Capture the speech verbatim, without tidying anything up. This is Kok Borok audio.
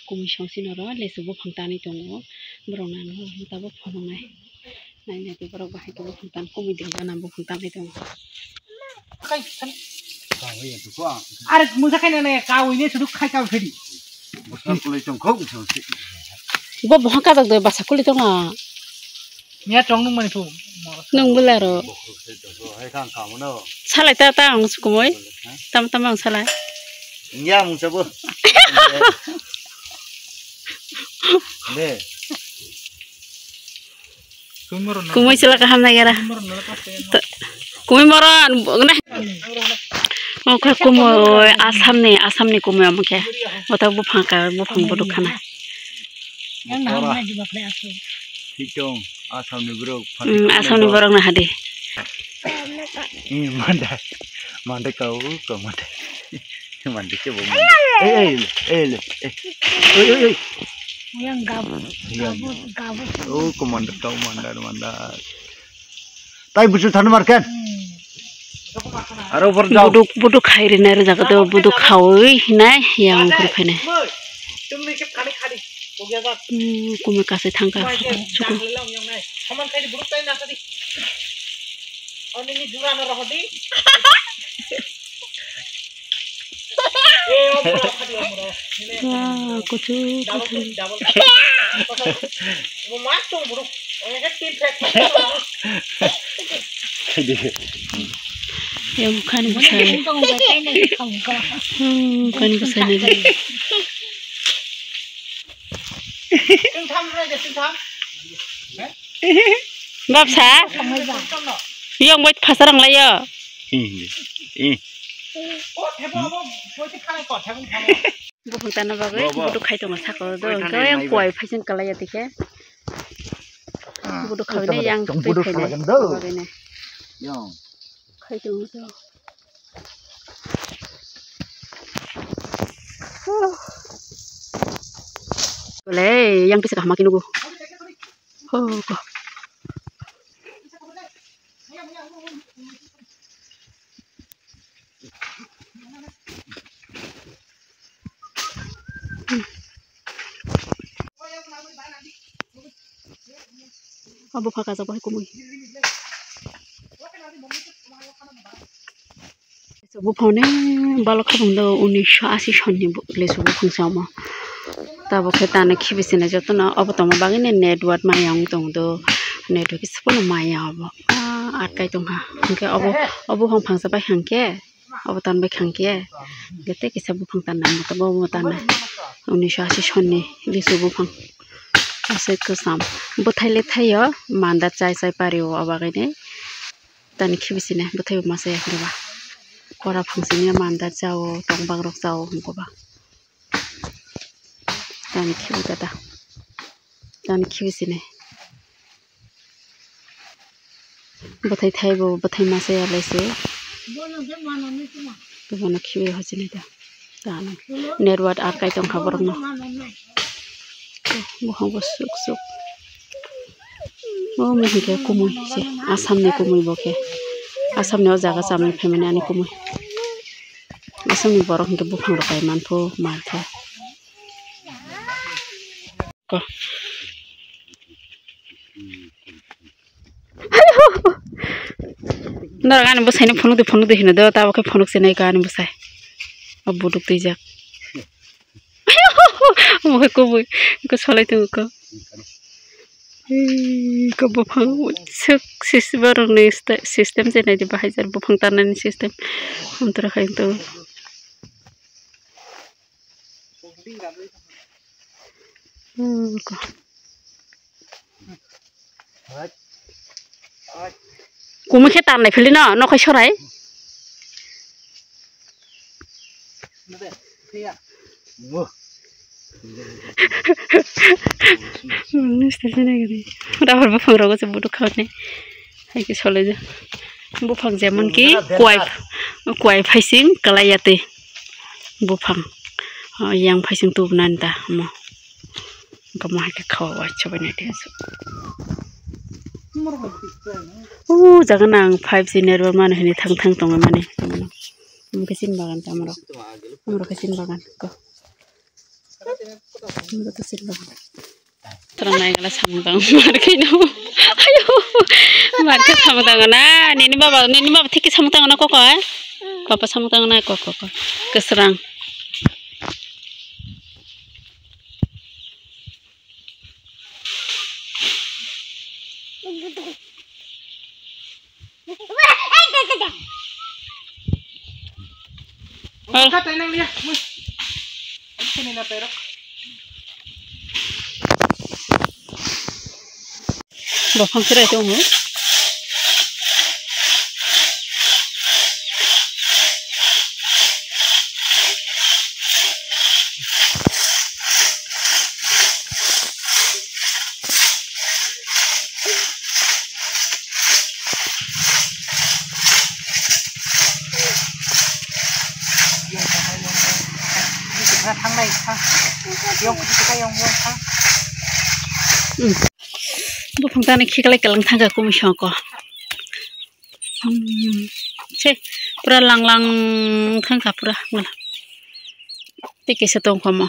Kumui songsi noro lesu buphang tanwi tongo. Borok nang tabuk phunuknai. Nai nai borok bahai khe buphang tan kumui dengya na buphang tanwi tongo. Are mungsa khaina nai kawi ne sudu khai ka phedi. Bo buphang kajak de basa kuli tongo. Nya chong nung mani thu. Nung bwla ro. Hai kang kamu no. Salai ta ta ang sukumoi. Ha? Tam tam ang salai. Nya mung sabo. De. Kumui sila kaham na gara. Kumui moron. Oke kumui Assam ni, Assam ni kumui omo khe. Otak buphang ka, buphang buduk khana. Yang naham nai di baklai asu. Thik tong, Assam ni borok. Hmm, Assam ni borok na hadi. Eh, manda, manda kau, kau manda. Manda ke bo manda. Eh, eh, eh, eh. Oi, oi, oi. Yang gabu, gabu, gabu. Oh, kau manda, kau manda, manda. Tai busu thani marken. Aro bor jao. Buduk, buduk khai rinai ro jaga do, buduk khaui hinai yang ungkor phainai. Hmm, kumui kasai thangka. Suku. Wah, kuchuk, kuchuk. Yang khan bwsai. Hmm, khan bwsai nai. Bapsa, yang bai phasarang layo. Buphang tana bagwi buduk khai tongo saka o do, hwnkhe yang kuai phaising kalai ya tikhe. Buduk khaui ne yang twi phainai bagwi ne. Khai tongo do. Bole yang kisa kaham khe nugo. Oh, ko. Abo pha kajak bai kumui. Buphang ni balok khe bung do unisho ashi sonni lesu buphang se omo. Tabuk khe tani khibi sini jotono obo tongma bagwi ni network maya wng tong do, network kisa phano maya obo. Ah, atkai tongkha. Hwnkhe obo, obo buphang phangsa bai hwnkhe. Obo tan bai khang khe, hwnkhe tei kisa buphang tan nang, bo tan nai. Unisho ashi sonni lisu buphang. Aswk kwcham. Bwthai le thaio, manda chai chai pari o, abagwi ni. Tani khibi sini, bwthai bo masa ya khwrwngba. Kora phang sini manda chao, tong bang rok chao, hwnkhe ba. Tani khibi kata. Tani khibi sini. Bwthai thai bo, bwthai masa ya lai se. Bono khibi rw hachini da. Tani. Network ar kai tongkha borokno. Buphang bo suk suk. Omo hwnkhe kumui se. Assam ni kumui bo khe. Assam ni o jaga chamani phaimani ani kumui. Assam ni borok hwnkhe buphang rok bai mantho, mantho. Ko. Norok ani bwsaino phunuk di, phunuk di hino do, tabuk khe phunuk se nai ko ani bwsai. O buduk twijak. Omo khe kubui, ko solai tongo ko. Ei, ko buphang suk sis-, borokni sta-, system se nai di, bahai jar buphang tanani system. Amtwra khai tongo. Hmm, ko. Kumui khe tanlai philino, nokhai sorai. Rabar buphang rogo se buduk khaui nai. Hai khe solai ja. Buphang jemon ki kuai, kuai phaising kalai ya twi. Buphang, o, yang phaising tubunani ta omo. Omo hai khe khawa waisa bai nai tei aswk. O jaga nang five G network mano hinwi thang thang tongwi mani. Omo khe chini bagan ta omorok. Omorok khe chini bagan ko. Tara naigala samung tang mar khe no. Ayo. Mar khe samung tang na. Nini baba, nini baba thik khe samung tang na koko, eh? Papa samung tang na koko, koko. Kwsrang. Bopang khe rai tongo. Bopang tani khiklai kwlwng thangkha kumi songko. Hmm, se pura lang lang thangkha pura. Tei kisa tongkha omo.